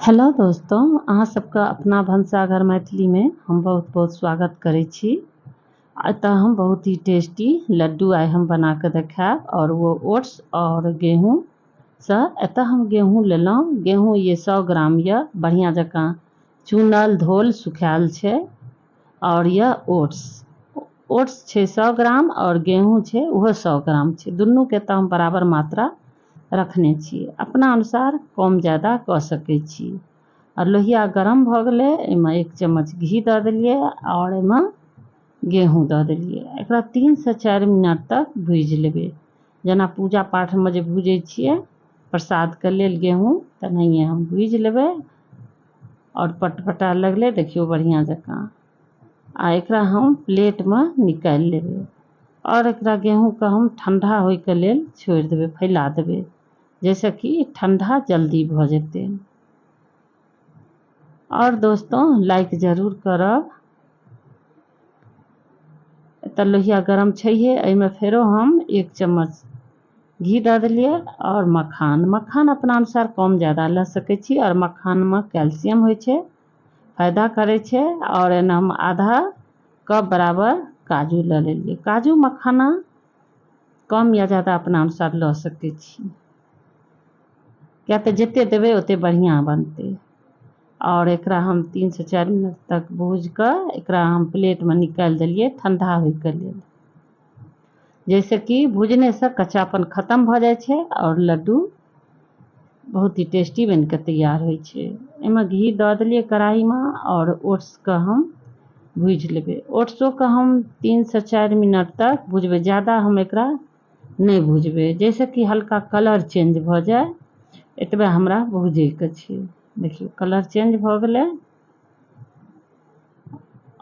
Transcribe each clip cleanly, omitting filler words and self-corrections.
Hello दोस्तों, अहाँ सबके अपना भनसाघर मैथिलीमे हम बहुत बहुत स्वागत करै छी। एतऽ हम बहुत ही टेस्टी लड्डू आइ हम बना कऽ देखायब और वो ओट्स और गेहूँ सँ। एतऽ हम गेहूँ लेलहुँ। गेहूँ ये 100 ग्राम यऽ, बढ़िआँ जकाँ चुनल धोल सुखायल छै। और यह ओट्स, ओट्स छै 100 ग्राम और गेहूँ छै ओहो 100 ग्राम छै। दुनूके एतऽ हम बराबर मात्रा रखने छियै, अपना अनुसार कम ज्यादा कऽ सकै छी। आओर लोहिया गरम भऽ गेलै, एहिमे 1 चम्मच घी दऽ देलियै आओर एहिमे गेहूँ दऽ देलियै। एकरा 3 से 4 मिनट तक भुजि लेबै, जेना पूजा पाठमे जे भुजै छियै प्रसादके लेल गेहूँ, तेनाहिए हम भुजि लेबै। आओर पटपटा लगलै देखियौ बढ़िआँ जकाँ। आ एकरा हम प्लेटमे निकालि लेबै और एकरा गेहूँके हम ठंडा होइके लेल छोड़ि देबै, फैला देबै, जाहिसँ कि ठंडा जल्दी भऽ जेतै। और दोस्तों लाइक जरूर करब। एतऽ लोहिया गरम छैहे, एहिमे फेरो हम 1 चम्मच घी दऽ देलियै और मखान, मखान अपना अनुसार कम ज्यादा लऽ सकै छी। और मखानमे कैल्शियम होइ छै, फायदा करै छै। और एना हम आधा कप बराबर काजू लऽ लेलियै। काजू मखाना कम या ज्यादा अपना अनुसार लऽ सकै छी, किया तऽ जते देबै ओते बढ़िआँ बनतै। और एकरा हम 3 से 4 मिनट तक भूजि कऽ एकरा हम प्लेटमे निकालि देलियै ठंडा होइके लेल, जाहिसँ कि भुजनेसँ कच्चापन खतम भऽ जाइ छै और लड्डू बहुत ही टेस्टी बनि कऽ तैयार होइ छै। एहिमे घी दऽ देलियै कढ़ाईमे और ओट्सके हम भुजि लेबै। ओट्सोके हम 3 से 4 मिनट तक भुजबै, ज्यादा हम एकरा नहि भुजबै, जाहिसँ कि हल्का कलर चेंज भऽ जाय, एतबे हमरा भुजैके छै। देखियौ कलर चेंज भऽ गेलै।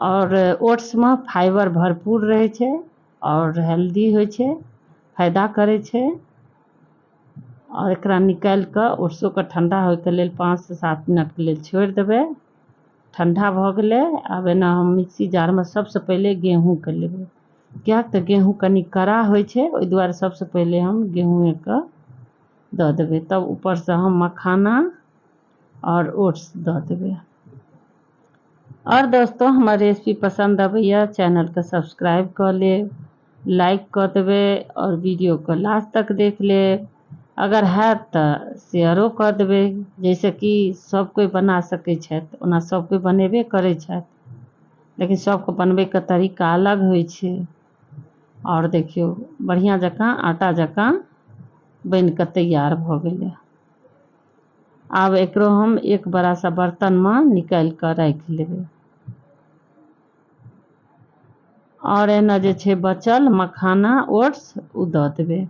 और ओट्समे फाइबर भरपूर रहै छै और हेल्दी होइ छै, फायदा करै छै। और एकरा निकालि कऽ ओट्सोके ठंडा होइके लेल 5 से 7 मिनटके लेल छोड़ि देबै। ठंडा भऽ गेलै। आब एना हम मिक्सी जारमे सबसँ पहिले गेहूँके लेबै, किएक तऽ गेहूँ कनि कड़ा होइ छै, ओहि दुआरे सबसँ पहिले हम गेहूँएके दऽ देबै। तब ऊपरसँ हम मखाना और ओट्स दऽ देबै। और दोस्तों हमर रेसिपी पसन्द अबैए चैनलके सब्सक्राइब कऽ लेब, लाइक कऽ देबै और वीडियोके लास्ट तक देख लेब। अगर हैत तऽ शेयरो कऽ देबै, जाहिसँ कि सब कोइ बना सकै छथि। ओना सब कोइ बनेबे करै छथि, लेकिन सबके बनबैके तरीका अलग होइ छै। और देखियौ बढ़िआँ जकाँ आटा जकाँ बनि कऽ तैयार भऽ गेलै। आब एकरो हम एक बड़ा सा बर्तनमे निकालि कऽ राखि लेबै। और एना जे छै बचल मखाना ओट्स ओ दऽ देबै।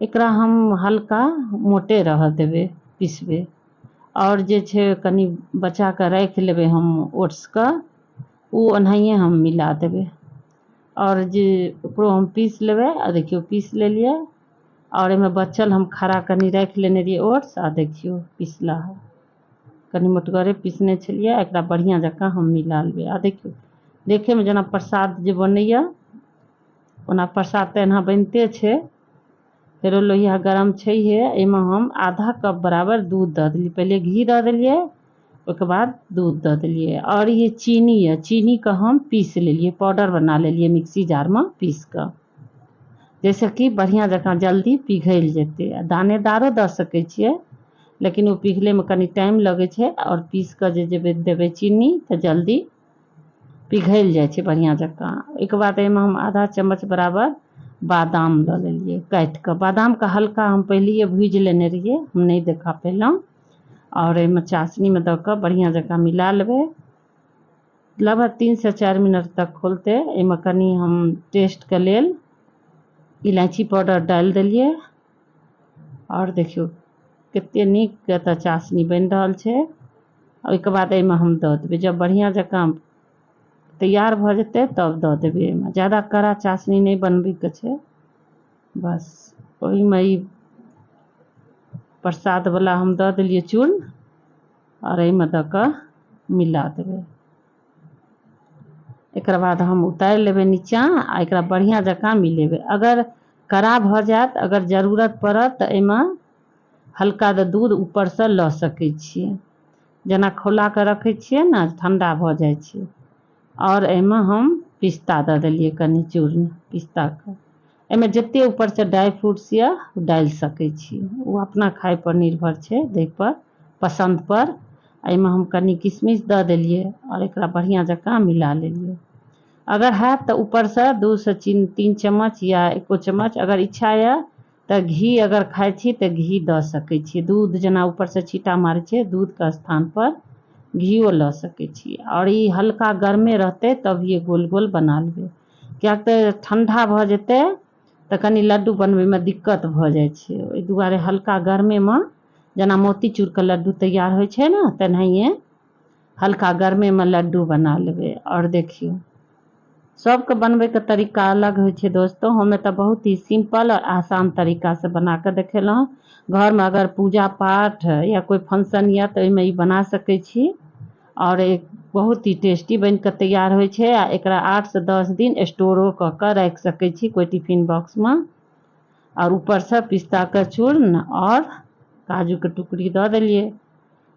एकरा हम हल्का मोटे रहऽ देबै, पिसबै। और जे छै कनि बचा कऽ राखि लेबै हम ओट्सके, ओ ओनाहिए हम मिला देबै। और जे ओकरो हम पीस लेबै। आ देखियौ पीस लेलियै। और एहिमे बचल हम खड़ा कनि राखि लेने रहियै ओट्स, आ देखियौ पिसला है, कनि मोटगरे पीसने छलियै। एकरा बढ़िआँ जकाँ हम मिला लेबै। आ देखियौ देखैमे जेना प्रसाद जे बनैए, ओना प्रसाद तऽ एना बनिते छै। फेरो लोहिया गरम छैहे, एहिमे हम आधा कप बराबर दूध दऽ देलियै। पहिले घी दऽ देलियै, ओहिके बाद दूध दऽ देलियै। और ये चीनी यऽ, चीनीके हम पीस लेलियै, पाउडर बना लेलियै मिक्सी जारमे पीस कऽ, जाहिसँ कि बढ़िआँ जकाँ जल्दी पिघलि जेतै। आ दानेदारो दऽ सकै छियै, लेकिन ओ पिघलैमे कनि टाइम लगै छै। आओर पीस कऽ जे देबै चीनी तऽ जल्दी पिघलि जाइ छै बढ़िआँ जकाँ। ओहिके बाद एहिमे हम आधा चम्मच बराबर बादाम लऽ लेलियै काटि कऽ। बादामके हल्का हम पहिलैए भुजि लेने रहियै, हम नहि देखा पेलहुँ। आओर एहिमे चाशनीमे दऽ कऽ बढ़िआँ जकाँ मिला लेबै। लगभग 3 से 4 मिनट तक खोलतै। एहिमे कनि हम टेस्टके लेल इलायची पाउडर डालि देलियै। आओर देखियौ कते नीक एतऽ चाशनी बनि रहल छै। ओहिके बाद एहिमे हम दऽ देबै। जब बढ़िआँ जकाँ तैयार भऽ जेतै तब दऽ देबै। एहिमे ज्यादा कड़ा चाशनी नहि बनबैके छै, बस ओहिमे ई प्रसादवला हम दऽ देलियै चूर्ण आओर एहिमे दऽ कऽ मिला देबै। एकर बाद हम उतारि लेबै नीचाँ आ एकरा बढ़िआँ जकाँ मिलेबै। अगर कड़ा भऽ जायत, अगर जरूरत पड़त तऽ एहिमे हल्का दूध ऊपरसँ लऽ सकै छियै। जेना खौलाकऽ रखै छियै ने, ठण्डा भऽ जाइ छै। आओर एहिमे हम पिस्ता दऽ देलियै, कनि चूर्ण पिस्ताके। एहिमे जतेक ऊपरसँ ड्राइ फ्रूट्स यऽ, ओ डालि सकै छी। ओ अपना खाइपर निर्भर छै, दैपर, पसन्दपर। एहिमे हम कनि किशमिश दऽ देलियै आओर एकरा बढ़िआँ जकाँ मिला लेलियै। अगर हैत तऽ ऊपरसँ 2 सँ 3 चम्मच या 1 चम्मच, अगर इच्छा यऽ तऽ घी अगर खाइ छी तऽ घी दऽ सकै छी। दूध जेना ऊपरसँ छींटा मारै छै, दूधके स्थानपर घिओ लऽ सकै छी। आओर ई हल्का गरमे रहतै तभिए गोल गोल बना लेबै, किएक तऽ ठण्डा भऽ जेतै तऽ कनि लड्डू बनबैमे दिक्कत भऽ जाइ छै। ओहि दुआरे हल्का गरमेमे, जेना मोतीचूरके लड्डू तैयार होइ छै ने, तेनाहिए हल्का गरमेमे लड्डू बना लेबै। आओर देखियौ, सबके बनबैके तरीका अलग होइ छै दोस्तो। हम एतऽ बहुत ही सिम्पल आओर आसान तरीकासँ बना कऽ देखेलहुँ। घरमे अगर पूजा पाठ या कोइ फंक्शन यऽ तऽ ओहिमे ई बना सकै छी। आओर एक बहुत ही टेस्टी बनि कऽ तैयार होइ छै आ एकरा 8 सँ 10 दिन स्टोरो कऽ कऽ राखि सकै छी कोइ टिफिन बॉक्समे। आओर ऊपरसँ पिस्ताके चूर्ण आओर काजूके टुकड़ी दऽ देलियै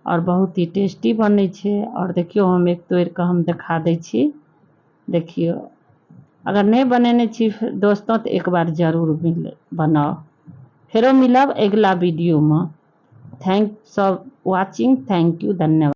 आओर बहुत ही टेस्टी बनै छै। आओर देखियौ, हम एक तोड़ि कऽ हम देखा दै छी। देखियौ, अगर नहि बनेने छी दोस्तो, तऽ एक बार जरूर बनाउ। फेरो मिलब अगिला वीडियोमे। Thank for watching, thank you, धन्यवाद।